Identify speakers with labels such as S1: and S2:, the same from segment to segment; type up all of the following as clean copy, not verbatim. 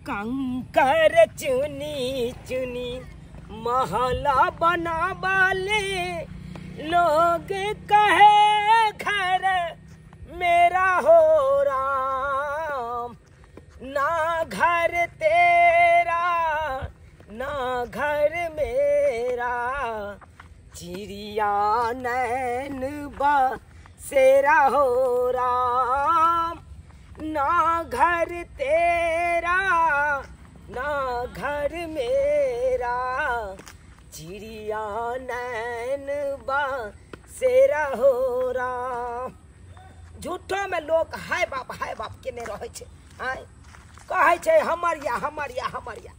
S1: कंकर चुनी चुनी महला बनावाले, लोग कहे घर मेरा हो राम, ना घर तेरा ना घर मेरा, चिड़िया नैन बसेरा हो राम, ना घर तेरा ना घर मेरा, चिड़िया नैन बसेरा हो राम। झूठो में लोग हाय बाप केने रहै छै, आँय कहै छै हमर या हमर या हमर या।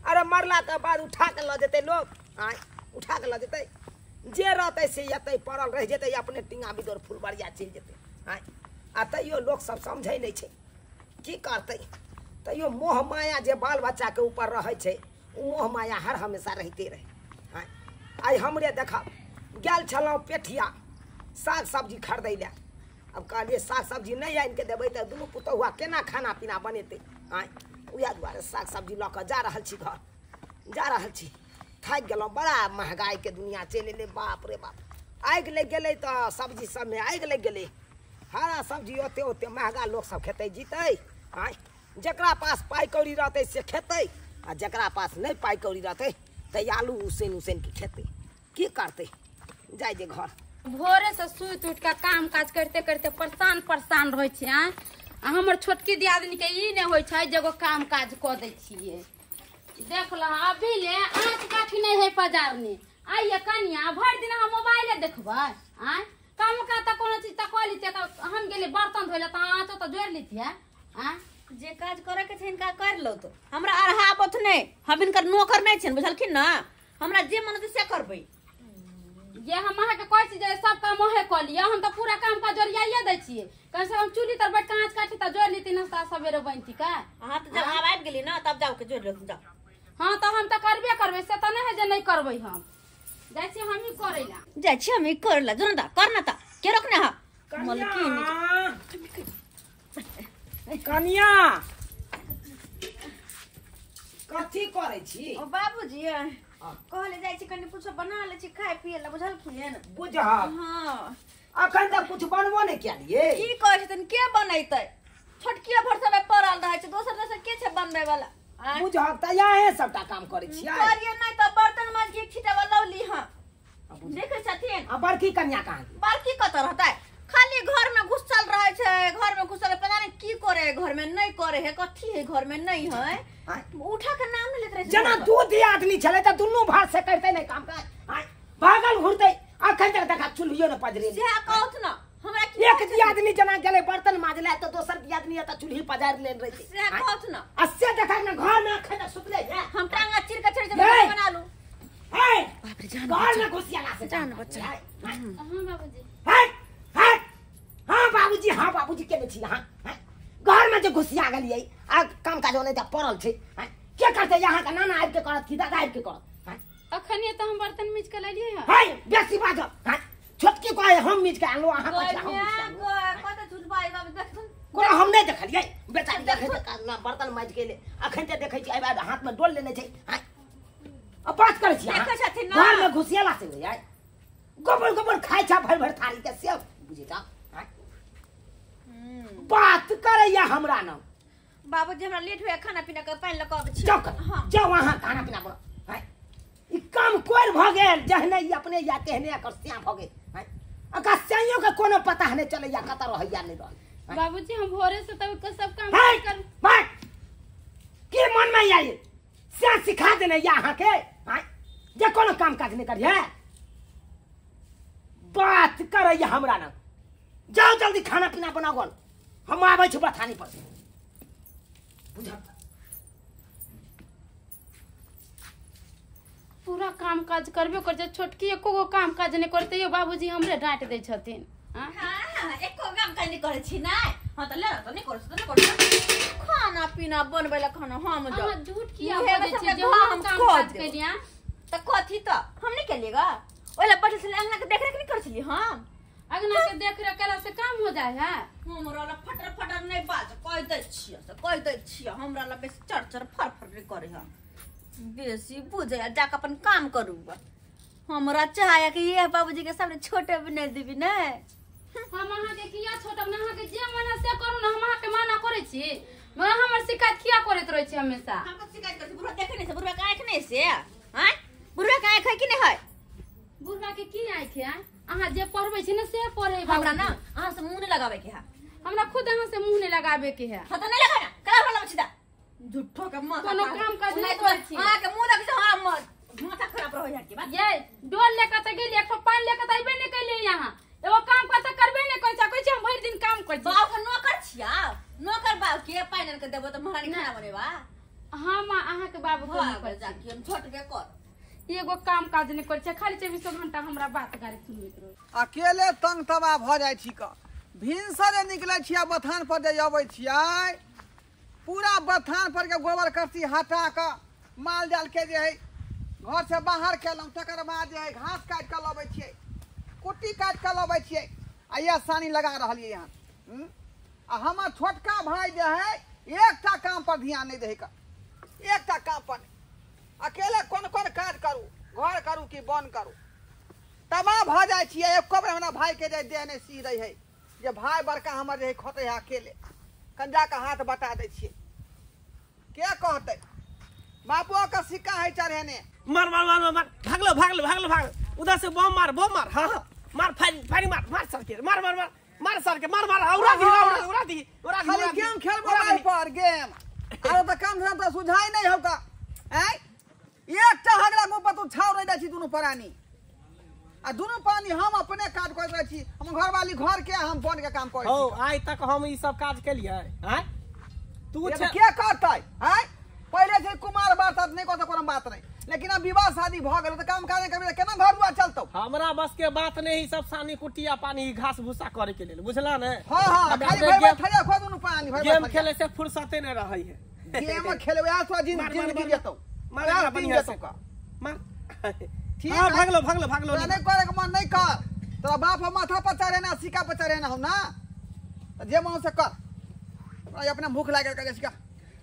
S1: अरे मरला के बाद उठा के लऽ जेतै लोग, आँय उठा के लऽ जेतै, जे रहतै से एतै पड़ल रहि जेतै, अपने टींगा बिदोर फुलबरिया चलि जेतै। आँय आ तैयो लोक सब समझै नहि छै, की करतै। तैयो मोह माया जे बाल बच्चाके ऊपर रहै छै, ओ मोह माया हर हमेशा रहिते रहै। आँय आइ हमरे देखब गेल छलहुँ पेठिया साग सब्जी खरीदै लए, अब कहलियै साग सब्जी नहि आनि कऽ देबै तऽ दुनू पुतहुआ केना खाना पीना बनेतै। आँय उएह दुआरे साग सब्जी लऽ कऽ जा रहल छी, घर जा रहल छी। थाकि गेलहुँ, बड़ा महगाइके दुनिया चलि एलै, बाप रे बाप। आगि लागि गेलै तऽ सब्जी सबमे आगि लागि गेलै, हरा सब्जी ओते ओते महगा लोक सब खेतै जीतै। आँय जकरा पास पाइ कौड़ी रहतै से खेतै, आ जकरा पास नहि पाइ कौड़ी रहतै तऽ आलू उसैन उसैन के खेतै, की करतै। जाइ जे घर
S2: भोरे से सुति उठि कऽ काम काज करिते करिते परेशान परेशान रहै छी। आँय आ हमर छोटकी दियादनी के ई नहि होइ छै जे एगो काम काज कऽ दै छियै। देख लह अभी ले आँच काठी नहि है पजारने, आइये कनिया भरि दिन अहाँ मोबाइले देखबै। आँय काम काज तऽ कोनो चीज तऽ कऽ लितियै, हम गेलियै बर्तन धोइ लए तऽ आँचो तऽ जोड़ि लितियै। आँय
S3: जे काज करे के छै हिनका कर लो, तो हमरा अढ़ाबत नहि, हम हिनकर नौकर नहि छियनि, बुझलखिन ने। हमरा जे मन होतै से करबै।
S2: ये हम अहाँके कहै छी जे सब काम अहें कऽ लिअ, हम तऽ पूरा काम काज जोड़ियाइए दै छियै, कम से कम चूल्ही तर बैठ कऽ आँच काठी तऽ जोड़ि लिती, नाश्ता सवेरे बनती का।
S3: अहाँ तऽ जब आब आबि गेली ने तब जाउ के जोड़ि लेथिन, जाउ।
S2: हाँ तऽ हम तऽ करबे करबै, से तऽ नहि है जे नहि करबै। हम जाइ छियै हमही करै लए,
S3: जाइ छियै हमही करै लए। जो ने तऽ कर ने तऽ के रोकने हँ मलकिन।
S1: कनिया कथी करै छी?
S3: ओ बाबूजी कहले जाइ छी कनि कुछो बना लै छी खाय पिए लए, बुझलखिन?
S1: बुझल।
S3: हाँ
S1: अखन तक कुछ बनबो नहि केलियै।
S3: की कहै छथिन के बनेतै, छोटकिए भर समय पड़ल रहै छै, दोसर दोसर के छै बनबै वाला।
S1: बुझल तऽ इएह सबटा काम करै छियै।
S3: करियै नहि तऽ बर्तन माज के छिटावा लौली। हाँ देखै छथिन।
S1: आ बड़की कनिया कहाँ गेल?
S3: बड़की कतऽ रहतै, खाली घर में घुसल रहै छै, घर में घुसल पता नहीं की करे है, घर में नहीं करे है, कथी है घर में नहीं है, उठा के नाम नहीं लेते रहे।
S1: जना दू दियादनी छलै तऽ दुनू भाग से करतै नहि काम काज, भागल घुरतै। अखन तक देखा चूल्हियो ने पजरे।
S3: सेह कहत न हमरा की
S1: एक दियादनी जना गेलै बर्तन माजलै तऽ दोसर दियादनी एतऽ चूल्ही पजारि लेने रहै।
S3: सेह कहत न।
S1: आ से देखा ने घर में अखन तक सुतले है।
S3: हम टांगा चीर के छोड़ देबै बना लू।
S1: हे बाप रे, जान घर में घुसियाला से
S3: जान बच्चा।
S2: हां बाबूजी।
S1: हे हे हाँ बाबूजी, हाँ बाबूजी केने छी। हाँ घर में जे घुसिया गेलियै आ काम काज नहि तऽ पड़ल छै, के करतै? अहाँके नाना आबि के करत कि दादा आबि के करत?
S2: अखने तऽ हम बर्तन मीज के लेलियै हँ।
S1: है बेसी बाजब। हाँ छोटकी कहै हम मीज के आनलहुँ, अहाँ कहै हम मीज के आनलहुँ।
S3: कतऽ झूठ बाजै बाबू, देखथुन
S1: कोनो हम नहि देखलियै बेचारी। देखै तऽ बर्तन माजि गेलै, अखन तऽ देखै छी आबि हाथ में डोल लेने छै। आ बात करै छी
S3: देखै छथिन
S1: घर में घुसियाला से नहि, गोबर गोबर खाइ छै भरि भरि थारी के, से बुझै छौ बात करैया हमरा न।
S3: बाबूजी हमरा लेट होया, खाना पीना के पानि लऽ कऽ अबै छी।
S1: जाउ जाउ अहाँ खाना पीना बनाउ। ई काम कोरि भऽ गेल, जहने ई अपने या तेहने एकर स्याह भऽ गेल। एकर स्याहियो के कोनो पता नहि चलैया कतऽ रहैया नहि रहै।
S2: बाबूजी हम भोरे से तब के सब काम कर
S1: की मन में आयल स्याह सिखा देने या अहाँके जे कोनो काम काज नहि करियै। बात करैया हमरा न। जाउ जल्दी खाना पीना बनाउ गल, हम आबै छी बथानी पर। बुझल
S2: पूरा काम काज करबे कर छै, छोटकी एको गो काम काज नहि करतै। यौ बाबूजी हमरे डांटि दै छथिन।
S3: हाँ एको काम काज नहि करै छी नै। हाँ तऽ ले तऽ नहि करै छी तऽ नहि करै छी। खाना पीना बनबै लए खाना हम जाउ।
S2: अहाँ झूठ किया बजै छी जे हम काम काज केलियै?
S3: तऽ कथी तऽ हम नहि केलियै ग, ओहि लए बैठल छलियै अंगना के देखरेख नहि करै छलियै हम।
S2: अगना के देख रेख केला से काम हो जाए है।
S3: हमरा ला फटर फटर नहीं बाज, कह दै छियै से कह दै छियै, हमरा ला बेसी चर चर फर फर नहीं करे हम, बेसी बुझे जाके अपन काम करू। हमरा चाहे कि ये बाबूजी के सामने छोटे भी नहीं देबी ने।
S2: हम अहाँ के किया छोटब ना, अहाँ के जे मन है से करू ना, हम अहाँ के माना करै छी, मगर हमर शिकायत किया करैत रहै छी हमेशा।
S3: हम कब शिकायत करै छी? बुढ़वा देखे नहीं से, बुढ़वा के आँख नहीं से हैं, बुढ़वा के आँख है कि नहीं है?
S2: बुढ़वा के की आँख है? अहाँ जे पढ़बै छी ने से पढ़े।
S3: हमरा ना अहाँ से मुंह नहीं लगावे के है,
S2: हमरा खुद अहाँ से मुंह नहीं लगावे के है।
S3: हां तो नहीं लगाना, करा वाला सीधा झूठो के माथा
S2: कोनो काम काज नहीं करै छी।
S3: अहाँ के मुंह लग से हां माथा खराब रहो यार के बात।
S2: ये डोल लेके त गेली, एक पानी लेके त अइबे नहीं कैलिए, यहाँ एगो काम काज त करबे नहीं करै छै, कहै छै हम भरि दिन काम करै छी।
S3: बाप के नौकर छिया, नौकर बाप के पानी आन के देबो त महारानी खाना बनेबा।
S2: हम अहाँ के बाबू के नौकर
S3: जाके हम छोटबे कर,
S2: एगो काम काज नहीं करै छै, खाली 24 घंटा हमरा बात गारी सुनैत रहै।
S4: अकेले तंग तबाह भऽ जाइ छी क, भिनसरे निकलै छी आ बथान पर जे अबै छियै, पूरा बथान पर के गोबर करसी हटा कऽ माल जाल के जे है घर से बाहर केलहुँ, तकर बाद जे है घास काटि कऽ लबै छियै, कुट्टी काटि कऽ लबै छियै, आ इएह सानी लगा रहलियै यहाँ। आ हमर छोटका भाय जे है एकटा काम पर ध्यान नहि दै क, एकटा काम पर नहि, अकेले कोन कोन काज करू, घर करू कि बन करू, तबाह भऽ जाइ छियै। एको बेर हमरा भायके जे देह नहि सी दै है, जे भाय बड़का हमर जे है खटै है अकेले, कनि जाकऽ हाथ बटा दै छियै, के कहतै? बाबुओके सिक्का है चढ़ेने।
S1: मार मार मार मार, भागलो भागलो भागलो भागलो, उधर से बम मार, बम मार, हाँ हाँ मार, फायरिंग फायरिंग मार, मार सर के, मार मार मार मार सर के, मार मार, उड़ा दी उड़ा उड़ा दी उड़ा दी।
S4: खाली गेम खेल मोबाइल पर गेम, आरो तऽ काम धंधा तऽ सुझाइ नहि होगा। आँय एकटा हगला मुँह पर तू छाव नहि दै छी दुनू प्राणी, आ दुनू प्राणी हम अपने काज करैत रहै छी, हम घरवाली घर के हम बन के काम करै छी।
S1: हो आइ तक हम ई सब काज केलियै? आँय तू
S4: के करतै? आँय पहिले जे कुमार बात नहि कहतै कोनो बात नहि, लेकिन अब विवाह शादी भऽ गेल तऽ काम काज नहि करबै केना घर दुआर चलतौ?
S1: हमरा बस के बात नहीं, सब सानी कुटिया पानी घास भूसा करे के लेल, बुझला ने?
S4: हां हां, खाली भरि भरि थरिया खो दुनू पानी भरि
S1: गेम खेले से फुर्सते नहीं रहै है।
S4: गेम खेलबै आ तो जिंदगी जेतौ,
S1: मार बढ़िया से मार।
S4: ठीक
S1: है, भागलो भागलो भागलो,
S4: नहीं करे के मन नहीं कर, तोरा बाप माथा पर चढ़ेना सिक्का पर चढ़ेना हम ना, जे मन से कर। अपना भूख लागल करे सिक्का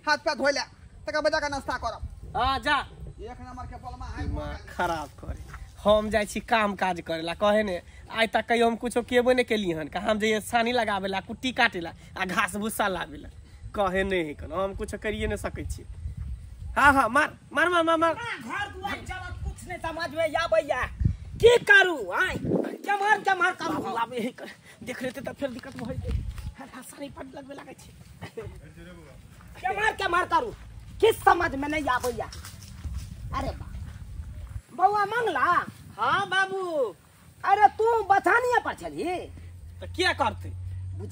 S4: हाथ पैर धोइ ले, तकर बाद जाके नाश्ता करब।
S1: हां जा,
S4: एक नंबर के पलमा है
S1: खराब करे। हम जाइ छी काम काज करेला, कहे ने आइ तक कहियो हम कुछो केबो नहीं केली हन, हम जइए सानी लगावेला, कुट्टी काटेला आ घास भूसा लावेला, कहे नहीं कन हम कुछो करिए नहीं सकै छी। हाँ हाँ मार मार मार मार मार,
S5: घर दुआर चलत कुछ नहीं समझ में आबैया, की करू? आय केम्हर केम्हर काम
S1: लाबे है, देख लेते त फेर दिक्कत भऽ जेतै। हां सानी पर लगबे लागै छै,
S5: केम्हर केम्हर करू किस समझ में नहीं आबैया। अरे बा बउआ मंगला।
S1: हाँ बाबू।
S5: अरे तू बथानिया पर छली
S1: त के करतै?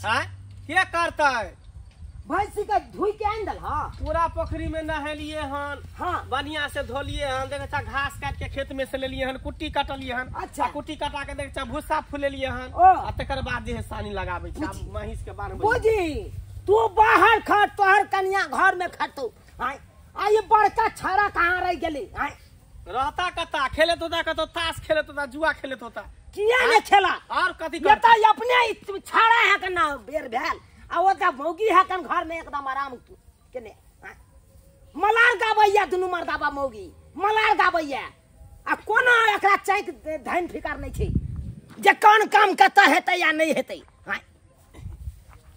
S1: हां के करतै?
S5: भैंसी के धोई के आनि देल। हां
S1: पूरा पोखरी में नहेलिए हन,
S5: हां
S1: बढ़िया से धोलिए हन, देख अच्छा घास काट के खेत में से लेलिए हन, कुट्टी काटलिए हन।
S5: अच्छा
S1: कुट्टी काटा के देख अच्छा भूसा फुलेलिए हन, आ तकर बाद जे है सानी लगाबै छै महींस के बान्हबै।
S5: बुझी तू बाहर खट, तोहर कनिया घर में खटतौ। आय आ ये बड़का छाड़ा कहाँ रह गेली? आय
S1: रहता कता खेलत होता, कतो ताश खेलत होता, जुआ खेलत होता,
S5: किया ने खेला
S1: और कथी
S5: ये तो अपने छाड़ा है कना बेर भेल, आ ओता मौगी है कन घर में एकदम आराम केने मलार गाबैया, दुनू मर्दाबा मौगी मलार गाबैया, आ कोनो एकरा चैक धन फिकर नहीं छै जे कोन काम कतऽ हेतै या नहीं हेतै।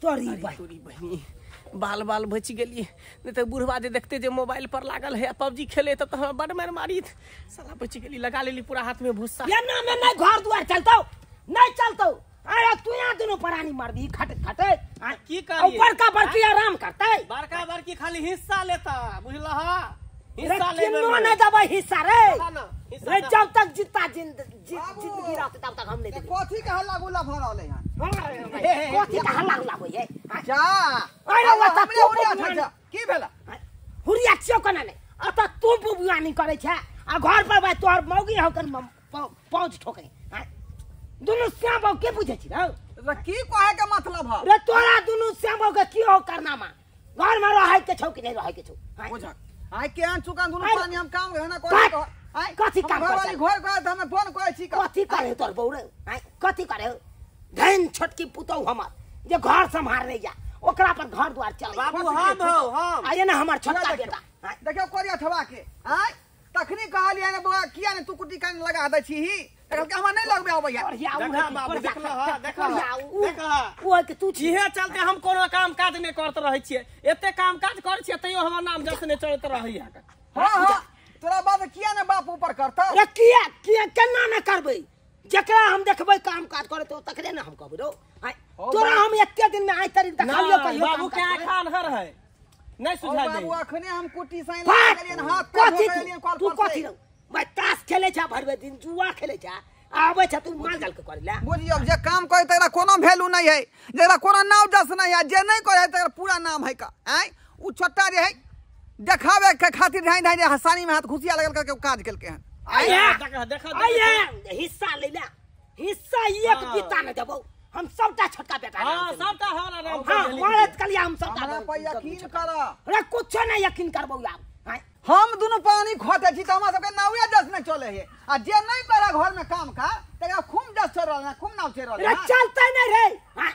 S5: तोरी
S1: तोरी बहिनी बाल बाल बचि गेलियै, नहीं तो बुढ़वा जे देखते जे मोबाइल पर लागल है पबजी खेले तब तो हमरा बड मार मारी, साला बचि गेली, लगा लेली पूरा हाथ में भूसा।
S5: एना में नहीं घर दुआर चलतौ, नहीं चलतौ। अरे तू यहाँ दुनू प्राणी मरबी खट खटे
S1: की करिए?
S5: बड़का बड़की आराम करतै,
S1: बड़का बड़की खाली हिस्सा लेता, बुझलह? हिस्सा लेबे
S5: न देबै हिस्सा रे, रे जब तक जिता जिंदगी रहतै तब तक हम नहीं देबै।
S4: कथी के हल्ला गुल्ला भ रहलै हन?
S5: कथी के हल्ला गुल्ला होय है?
S4: जा
S5: अरे ओता
S4: हमरे हुरिया छै, की भेला?
S5: हुरिया छियौ कोना नै, अत तू बुबुआनी करै छै आ घर पर भाई तोहर मौगी हौ कन पहुँच ठोकै। दुनू श्याम के बुझै छी रौ?
S4: की कहे के मतलब है?
S5: रे तोरा दुनू श्याम के की हो करनामा, घर में रहै के छौ कि नहीं रहै के छौ?
S4: बुझक आइ केहन चुकान दुनू पानी हम काम रहना करे
S5: कथी काम
S4: करे? घर घर त हम फोन करै छी।
S5: कथी करे तोर बौ रे? आइ कथी करे? धन छोटकी पुतहु हमर जे घर सम्हार जा ओकरा पर घर द्वार चल
S1: बाबू हम हो हम
S5: आये ना हमर छोटका बेटा
S4: देखियो कोरिया थवा के आय तखनी कहलियै ने बौआ किया ने तू कुटी कान लगा दै छीही तखन के हमरा नहीं लगबे अबैया
S1: देखा बाबू देखला देखला देखला
S5: ओ के तू
S1: इहे चलते हम कोनो काम काज नहीं करत रहै छियै एते काम काज करै छियै तैयो हमर नाम जस नहीं चलत रहैया।
S4: हां हां तोरा बाप किया ने बाप ऊपर करता
S5: रे किया किया केना न करबै जकरा हम देखबै काम काज करे तो तकरे ना हम कहबै रो तोरा हम एते दिन में आइ तरी देखलियो कहियो
S1: बाबू के आखान हर है नहीं सुझा दे
S4: बाबू अखने हम कुटी साइन लगा गेलियन हाथ पे धो गेलियन कॉल
S5: तू कथि रौ भाई ताश खेले छा भरबे दिन जुआ खेले छा आबै छा तू माल जाल के करिला
S4: बुझियो जे काम करे तकरा कोनो वैल्यू नहीं है जकरा कोनो नाम जस नहीं है जे नहीं करे तकरा पूरा नाम है का आय उ छोटा जे है देखावे के खातिर धाई धाई हसानी में हाथ घुसिया लगल करके काज केलके हन।
S5: आया
S1: देखा देखा
S5: आया हिस्सा लेला हिस्सा एक बीता न देबौ हम सबटा छोटका बेटा
S1: हां सबटा हमरा नाम
S5: हां मरत कलिया हम सबटा
S4: हमरा पर यकीन कर
S5: रे कुछो नहीं यकीन करबौ यार।
S4: हम दुनु पानी खोते छी त हमरा सबके नावे जस नहीं चले हे आ जे नहीं करे घर में काम का तकरा खूब जस चल रहल खूब नाव चल रहल
S5: रे चलते नहीं रे। हां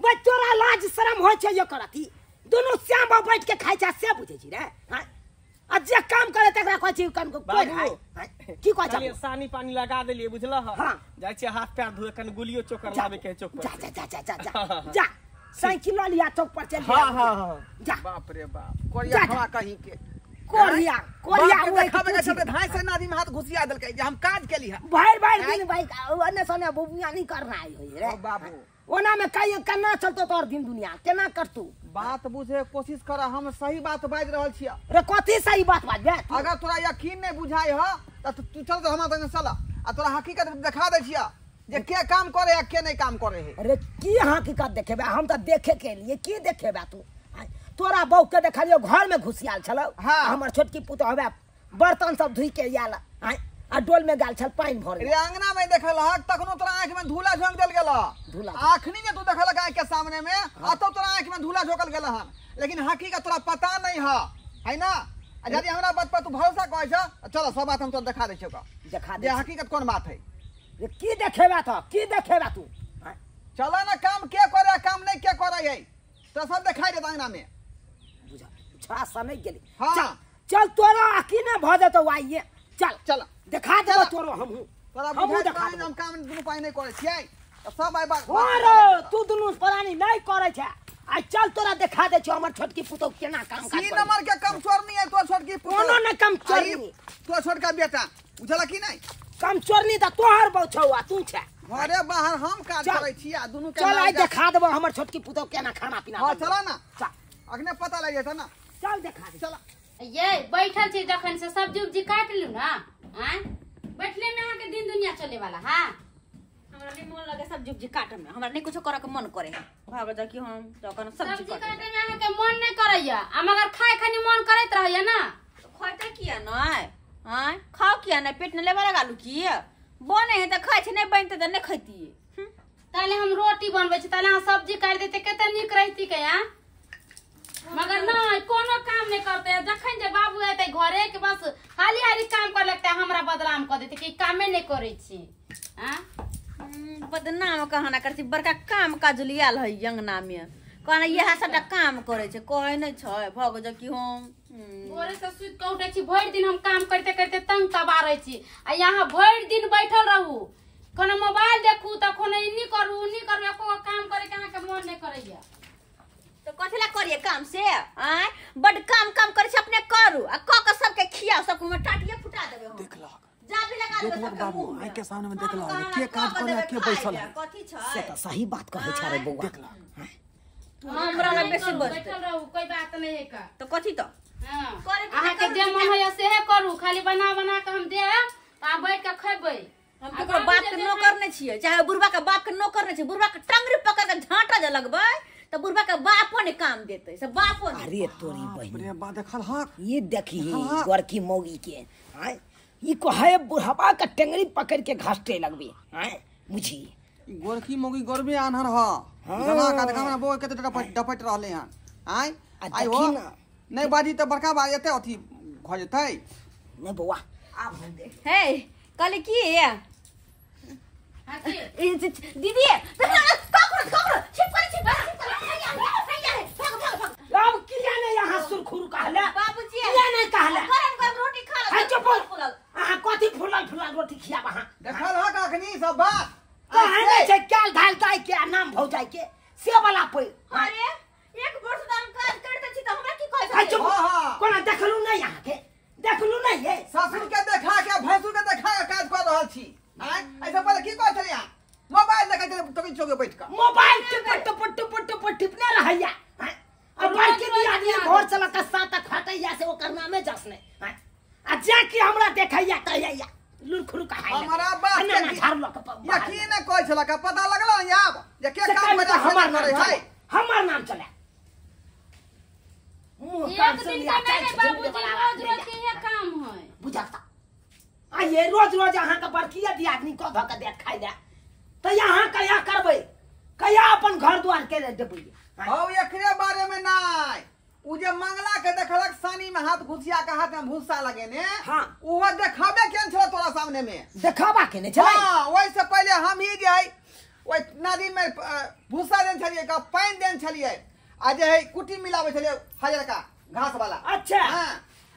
S5: वे तोरा लाज शरम होय छै ये करती दुनु श्याम बाबू बैठ के खाइ छै से बुझै छी रे। हां आ जे काम करे तकरा कहै छी कन कोइ खाइ की कहै छै
S1: सानी पानी लगा देलिए बुझलह। हां जाइ छी हाथ पैर धोए कन गुलियो चोकर लाबे के चौक पर
S5: जा जा जा जा जा जा साइकिल ल लिया चौक पर चल।
S1: हां हां हां
S5: जा
S4: बाप रे बाप कोरिया खवा कहीं के
S5: कोरिया कोरिया
S4: ओए देखाबे के चलते धाई से नदी में हाथ घुसिया देलकै जे हम काज केली है
S5: भर भर दिन भाई ओने सोने बुबिया नहीं करना है रे
S4: ओ बाबू
S5: ओना में कहीं केना चलतो तोर दिन दुनिया केना करतू
S4: बात बुझे कोशिश कर हम सही बात बाज रहल छियै
S5: रे कथि सही बात बाजबे
S4: अगर तोरा यकीन नहीं बुझाय ह त तू चल त हमरा संगे चल आ तोरा हकीकत देखा दै छियै जे के काम करे आ के नहीं काम करे है।
S5: अरे की हकीकत देखेबे हम त देखे के लिए की देखेबे तू तोरा बहू के देखलियो घर में घुसियाल छलौ। हां हमर छोटकी पुतहु हवे बर्तन सब धोइ के आयल आ डोल में गाल छल पानि भर
S4: रे अंगना में देखल हक तखनो तोरा आंख में धूला झोंक देल गेल
S5: धूला
S4: आखनी ने तू देखल आंख के सामने में आ तो तोरा आंख में धूला झोंकल गेल हन लेकिन हकीकत तोरा पता नहीं है है ना। आ यदि हमरा बात पर तू भरोसा करै छ चल सब बात हम तोरा देखा दै छियौ
S5: देखा
S4: दे हकीकत कोन बात है
S5: रे की देखेबा तो की देखेबा तू
S4: चल ना काम के करे काम नहीं के करे है तो सब दिखाई दे अंगना में
S5: बुझा छा समय गेली।
S4: हां
S5: चल तोरा अकीने भ जेतौ आइए चल
S4: चल
S5: देखा देबो तोरो हमहू
S4: तोरा बुझाइ पानि हम काम दुनु पानि नहीं करै छियै त सब आइ बात
S5: अरे तू दुनु प्राणी नहीं करै छै आ चल तोरा देखा दे छियौ हमर छोटकी पुतहु केना काम काज
S4: तीन नंबर के कम चोरनी है तोर छोटकी पुतहु
S5: कोनो न कम चोरनी
S4: तोर छोटका बेटा बुझला की नहीं
S5: कम चोरनी त तोहर बहु छौ आ तू छै
S4: घरे बाहर हम काज करै छी आ दुनु के
S5: चल आइ देखा देबो हमर छोटकी पुतहु केना खाना पीना
S4: हां चल ना
S5: चल
S4: अखने पता लागि जेतौ ना
S5: चल देखा दे
S4: चल।
S2: ये बैठल छी जखन से सब्जी उब्जी काट लू ना आय बैठले में अहाँ के दिन दुनिया चले वाला। हां
S3: हमरा नहीं मन लगे सब्जी उब्जी काटे में हमरा नहीं कुछ करे के मन करे भाग जा कि हम जखन
S2: सब्जी काटे में अहाँ के मन नहीं करैया आ मगर खाए खानी मन करैत रहैया ना
S3: खैते किया नहीं हां खाओ किया नहीं पेट न लेबा लगालू की बने है त खाइ छै नहीं बनते त नहीं खैती।
S2: ताले हम रोटी बनबै छी ताले अहाँ सब्जी काटि देते कते नीक रहती के आ मगर नहीं कोनो काम नहीं करते जखन जे बाबू एते घरे के बस हाली हाली काम कर लगते हमरा बदनाम कर देते कि कामे नहीं करै छी आ
S3: बदनाम कहना कर छी बड़का काम काज लियाल है अंगना में कहना इएह सबटा काम करै छै कहै नहीं छै भग जा कि हम
S2: भोरे से सुति के उठै छी भरि दिन हम काम करते करते तंग तबाह रहै छी आ यहाँ भरि दिन बैठल रहू कोनो मोबाइल देखू त कोनो इन्नी करू उन्नी करू एको काम करे के अहाँ के मन नहीं करैया
S3: तो कथी ला करिए काम से आय बड काम काम करे छै अपने करू आ क क सबके खियाओ सबके में टाटिए फुटा देबे हम
S6: देख लग
S3: जा भी लगा देबे
S6: देख बाबू आइ के सामने में देख लग के काज करे के बैसल है
S3: कथी छै
S5: से त सही बात कहै छै रे बौआ
S6: देख लग
S3: हमरा ला बेसी
S2: बैठल रहू कोई बात नहीं है का
S3: तो कथी तो
S2: हां अहाँ के जे मन होय सेहे करू खाली बना बना के हम देब त आ बैठ के खैबै।
S3: हम केकरो बाप के नौकर नहीं छियै चाहे बुढ़बा के बाप के नौकर नहीं छियै बुढ़बा के टंगरी पकड़ के झांटा जे लगबै त बुढ़बा के बापो ने काम देतै से बापो ने।
S5: अरे तोरी बहिन
S4: रे बा देखल हक
S5: ये देखी गोरकी मौगी के आय ई कहे बुढ़बा के टंगरी पकड़ के घासटे लगबे आय बुझी
S4: गोरकी मौगी गोरबे आन्हर ह जना का देखा हमरा बौआ के डपट रहले हन आय आय हो नहीं बाजी त बड़का बात एते अथी भ जेतै
S5: नहीं बौआ
S3: आब हे कहले की
S2: हां की
S3: दीदी ककरो ककरो छिपकली छिपकली हैया हैया भाग भाग भाग।
S5: अब किया ने यहाँ सुरखुरु कहला
S3: बाबूजी
S5: किया ने कहला
S3: गरम गरम रोटी खा
S5: ले। चुप अहाँ कथी फुलल फुलल रोटी खियाब अहाँ
S4: देखल हक अखनी सब बात
S5: कहे नै छै काल धाल ताई के नाम भौजाई के से वाला पे।
S3: अरे एक वर्ष त हम काज करते छी त हमरा की कहै छै?
S4: हां
S5: कोना देखलु नै अहाँ के देखलु नै ये
S4: ससुर के देखा के भैंसुर के देखा के काज कर रहल छी। आय ऐसे पहिले की कहै छलियै अहाँ? मोबाइल देखै छलियै तोकी चौके बैठ के
S5: मोबाइल टिप टिप टिप टिप टिपने रहैया। आ बड़की आदमी भोर से लऽ के 7 तक खटैया से ओकर नामे जस नै। आ जे कि हमरा देखैया कहैया लुरखुरु कहाइ
S4: हमरा बात
S5: के झाड़ लऽ के
S4: यकीन नै कहै छलक पता लगल न आब जे के काम करे है
S5: हमर नाम चले मुंह कान से लिया
S2: बाबूजी रोज रोज के ये काम है
S5: बुझाता। आ ये रोज रोज अहाँ के बड़किया दियादनी क ध के देत खाइ ले त यहाँ कया करबै कया अपन घर द्वार के देबै।
S4: हौ एकरे बारे में नै उ जे मंगला के देखलक सानी में हाथ घुसिया के हाथ में भूसा लगेने। हां उहो देखाबे केन छल तोरा सामने में
S5: देखाबा के नै छलै।
S4: हां ओइ से पहिले हम ही जे है ओइ नदी में भूसा देन छलियै का पानि देन छलियै आ जे है कुटी मिलाबै छलियै हजरका घास वाला।
S5: अच्छा
S4: हां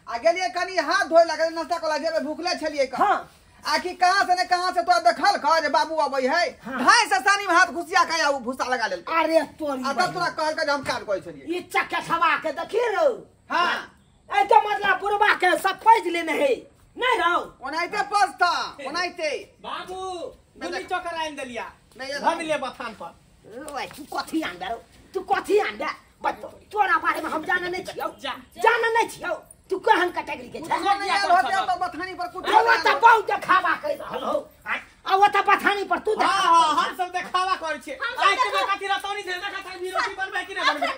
S4: आ गेलियै कनी हाथ धोय लगे नाश्ता कोला जेबे भूखले छलियै का।
S5: हां
S4: आ कि कहां से ने कहां से तोरा देखल का जे बाबू अबै है ढाई से सानी में हाथ घुसिया के आ उ भूसा लगा लेल।
S5: अरे तोरी
S4: आ तब तोरा कहल के जे हम काज करै छलियै
S5: ई चक्का खवा के देखी रौ।
S4: हां
S5: ए तो मतलब बुढ़वा के सब पैज लेने है नै रौ
S4: ओनाइते पछता ओनाइते
S7: बाबू गुल्ली चोकर आनि देलिया
S4: नहीं
S7: धन ले बथान पर।
S5: ओए तू कथी आन दे तू कथी आन दे तोरा बारे में हम जाने नै छियौ जाने नै छियौ तू केहन कैटेगरी के छै?
S4: नहीं आयल होते तो बथानी पर कुछ
S5: आ ओत बहुत देखावा कर रहल हो। आ ओत बथानी पर तू
S7: हां हां हम सब देखावा करै छियै। आइ के कथी रतौनी दे देखा था भी रोटी बनबै कि नै बनबै?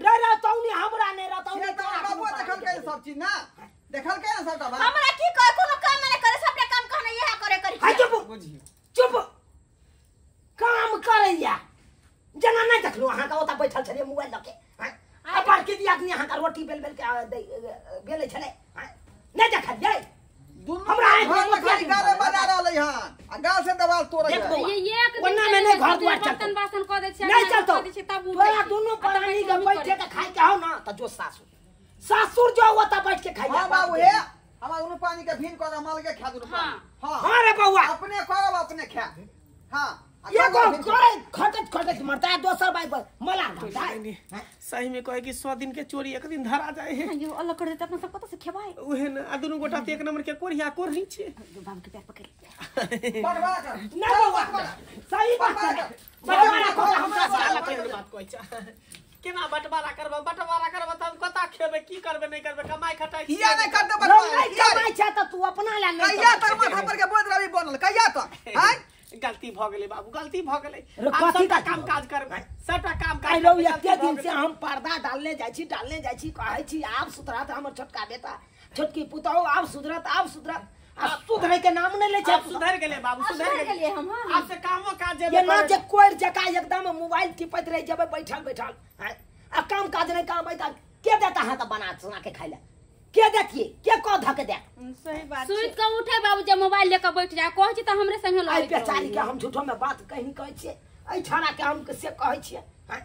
S5: रे रतौनी हमरा नै रतौनी
S4: तोरा बाबू देखल के सब चीज ना देखल के सबटा बात
S3: हमरा की कह कोनो काम नै करे सबटा काम कहने इहे करे करी।
S5: हाय चुप चुप काम करैया जना नै देखलु अहाँ के ओत बैठल छलियै मोबाइल लके। आ बड़की दियादनी अहाँ के रोटी बेल बेल के बेलै छलै नै देखलियै?
S4: दुनू हमरा खाली गाले बजा रहलै हन आ गाल से दवाल तोड़ै है।
S2: ये एक
S5: ओना में नै घर द्वार
S2: बर्तन बासन क दै छै
S5: नै चलतो
S2: दै छै तब
S5: तोरा दुनू प्राणी के बैठे के खाइ के हो ना त जो सासुर सासुर जो ओत बैठ के खाइ।
S4: हां बाबू हे हमरा दुनू पानी के भीन कर माल के खा दुनू पानी। हां
S5: हां रे बौआ
S4: अपने करब अपने खा। हां
S5: एगो करे खटत खटत मरता है दोसर भाई मला मरता है।
S7: सही में कहे कि 100 दिन के चोरी एक दिन धरा जाए है।
S3: यो अलग कर देते अपना सब कत से खेबाई
S7: उहे न आ दुनू गोटा एक नंबर के कोरिया कोरनी छे
S3: बाबू के पैर पकड़ ले
S4: बड़बड़ा कर
S5: ना बौआ सही बात है बड़बड़ा कर हमरा
S7: साला के बात कहै छै केना बंटवारा करब बंटवारा करब त हम कता खेबै की करबै नै करबै कमाई खटाई
S4: किया नै करते बंटवारा
S5: नहीं कमाई छै त तू अपना ला नै
S4: कहिया तक माथा पर के बोझ रवि बनल कहिया तक हैं?
S7: गलती भ गेलै बाबू गलती भ गेलै। आब सबटा काम काज करबै सबटा काम काज
S5: आइलो एते दिन से हम पर्दा डालने जाइ छी कहै छी आब सुधरत हमर छोटका बेटा छोटकी पुतहु आब सुधरत आब सुधरत आ सुधरै के नाम नै लै छै।
S7: आब सुधर गेलै बाबू सुधर
S3: गेलियै हम। हां
S7: आब से कामो काज जेबे
S5: ये ना जे कोइर जका एकदम मोबाइल टिपैत रहि जेबै बैठल बैठल आ काम काज नै काम त के देता हां त बना सुना के खाइ ले के देखिए के को धक दे।
S3: सही बात
S2: सुत के उठे बाबू जे मोबाइल लेके बैठ जाए कहै छी त हमरे संगे
S5: लड़ै। आई बेचारी के हम झूठो में बात कहीं कहै छियै ऐ छाड़ा के हम से कहै छियै। हां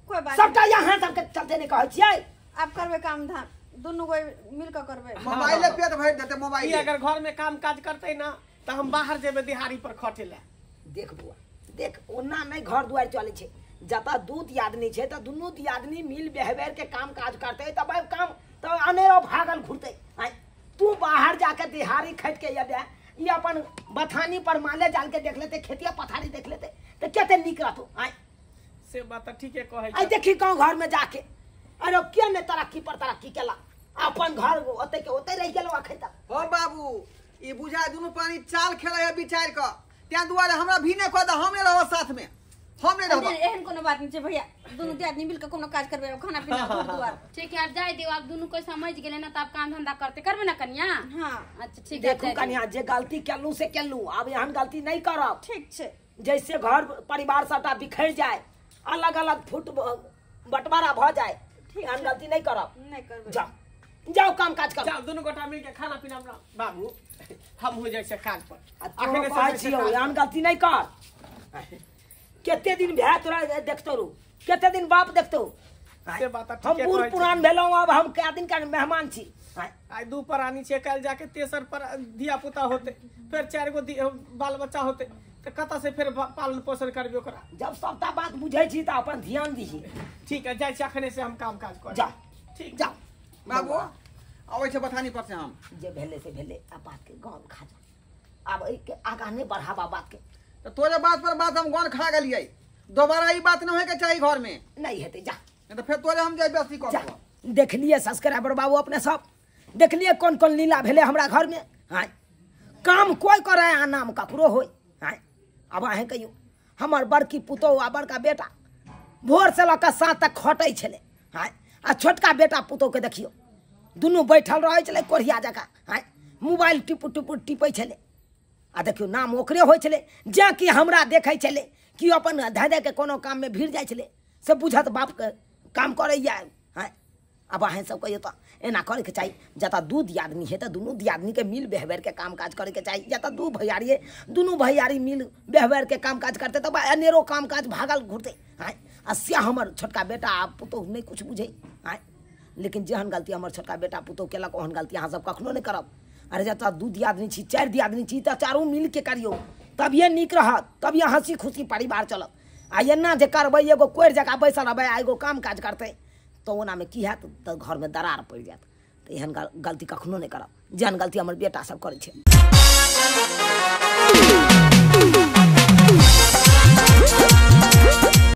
S3: कोई बात
S5: सबटा यहाँ सब के चलते नै कहै छियै।
S3: अब करबै काम धाम दुनू कोई मिल के करबै।
S4: मोबाइल पेट भरि देते मोबाइल।
S7: ई अगर घर में काम काज करतै ना त हम बाहर जेबै दिहाड़ी पर खटे ला।
S5: देख बुआ देख ओना नै घर दुआर चलै छै जता दू दियादनी छै त दुनू दियादनी मिल बेहबेर के काम काज करतै तब काम तो अनेरो भागल घुरते। तू बाहर जाके दिहाड़ी खट के अबे ये अपन बथानी पर माले जाल के देख लेते खेतिया पथारी देख लेते तो केते निक रहतो। आय
S7: से बात त ठीके कहै
S5: आई देखी गांव घर में जाके अरे के ने तरक्की पर तरक्की केला अपन घर ओते के ओते रह गेलो अखन तक।
S4: हो बाबू ई बुझा दुनू पानी चाल खेलै है विचार क त्या दुआरे हमरा भी ने कह दे हम ने रहब साथ में हम ने रहब।
S3: एहन कोनो बात नहीं छै भैया दुनू आदमी मिल के कोनो काज करबे खाना पीना घर दुआर
S2: ठीक है। अब जाय दियो अब दुनू कोई समझ गेले ना तब काम धंधा करते करबे ना कन्या।
S3: हां
S2: अच्छा ठीक है।
S5: देखू कन्या जे गलती केलू से केलू अब एहन गलती नहीं करब।
S3: ठीक छै
S5: जैसे घर परिवार सबटा बिखर जाए अलग अलग फुट बंटवारा भ जाए एहन गलती नहीं करब।
S3: नहीं करबे
S5: जा जाओ काम काज करू।
S7: जाओ दुनू गोटा मिल के खाना पीना बनाओ। बाबू हम हो जाइ छै काज पर।
S5: अखने कहै छियौ एहन गलती नहि कर। कते दिन भए तोरा देखतो रू, कते दिन बाप देखतो।
S7: से बात
S5: हम बूढ़ पुरान भेलहुँ, आब हम कए दिन का मेहमान छी।
S7: आइ दू प्राणी छियै, काल्हि जाके तेसर पर धिया पुता होते, फेर 4 गो बाल बच्चा होते, तऽ कतऽ से फेर पालन पोषण करबी ओकरा।
S5: जब सबटा बात बुझै छी तऽ अपन ध्यान दीही।
S7: ठीक है, जाइ छी अखने से हम काम काज कर।
S5: जा
S7: ठीक
S5: जा
S4: बाबू, अबै छै बथानी पर से हम।
S5: जे भेलै से भेलै, आ बात के गन खा जा, आब एहिके आगाँ नहि बढ़ावा बात के।
S4: तऽ तोरे बात पर बात हम गन खा गेलियै, दोबारा ई बात नहि होयके चाही घर में।
S5: नहि हेतै, जा
S4: नहीं तऽ फेर तोरे हम जाइ बेसी कर।
S5: देखलिए सब्सक्राइबर बाबू अपने सब देखलिए कौन कौन लीला भेलै हमरा घर में। हाँ काम कोई करे आ नाम ककरो होय। हाँ अब अहें कहियो हमर बड़की पुतोहु आ बड़का बेटा भोर से लऽ कऽ साँझ तक खटै छलै। हाँ आ छोटका बेटा पुतोहु के देखियो दुनू बैठल रहै छलै कोढ़िया जकाँ। हाँ मोबाइल टिपू टिपू टिपै छलै आ देखियो नाम ओकरे होइ छलै। जेँ कि हमरा देखै छलै कि अपन धै धै के कोनो काममे भिड़ जाइ छलै, से बुझत बापके काम करैया। हाँ अब अहें सब कहियो तऽ एना करैके चाही, जतऽ दू दियादनी है तऽ दुनू दियादनीके मिल व्यवहारके काम काज करैके चाही। जतऽ दू भैयारी है दुनू भैयारी मिल व्यवहारके काम काज करतै तब अनेरो काम काज भागल घुरतै। हाँ आ से हमर छोटका बेटा आ पुतोहु नहि किछु बुझै। हाँ लेकिन जेहन गलती हमर छोटका बेटा पुतोहु केलक ओहन गलती अहाँ सब कखनो नहि करब। अरे जतऽ दू दियादनी छी 4 दियादनी छी तऽ चारू मिलके करियौ, तभिए नीक रहत, तभिए हँसी खुशी परिवार चलत। आ एना जे करबै एगो कोरि जकाँ बैसल रहबै आ एगो काम काज करतै तऽ ओनामे की हैत, तऽ घरमे दरार पड़ि जायत। तऽ एहन गलती कखनो नहि करब जेहन गलती हमर बेटा सब करै छै।